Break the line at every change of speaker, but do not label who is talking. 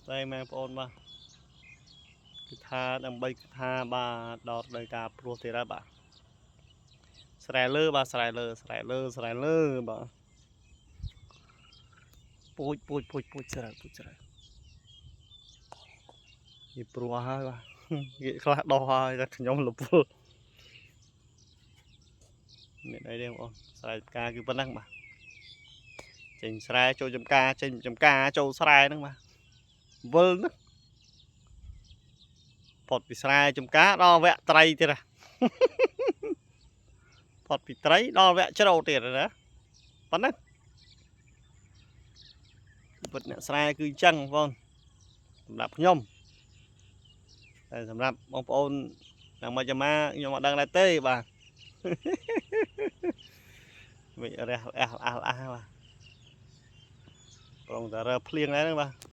ស្ដីមែនបងប្អូនបាទគឺថាដើម្បីគឺថាបាទដល់រដូវកាលព្រោះទៀតហើយបាទស្រែលើបាទស្រែលើស្រែលើស្រែលើបាទពូជពូជពូជពូជស្រែពូជស្រែនេះព្រោះហើយបាទគេខ្លះដោះហើយតែខ្ញុំលពលមានអីទេបងប្អូនស្រែចំការគឺប៉ុណ្ណឹងបាទចេញស្រែចូលចំការចេញចំការចូលស្រែហ្នឹងបាទវិលហ្នឹង ផុតពីស្រែចំការដល់វគ្គត្រីទៀតណា ផុតពីត្រីដល់វគ្គជ្រោទៀតណាប៉ុណ្ណឹងជីវិតអ្នកស្រែគឺអញ្ចឹងបងប្អូនសម្រាប់ខ្ញុំតែសម្រាប់បងប្អូនយ៉ាងម៉េចយ៉ាងម៉ាខ្ញុំអត់ដឹងដែរទេបាទ វិញរះអះអះអះបាទប្រងតែរើភ្លៀងដែរហ្នឹងបាទ។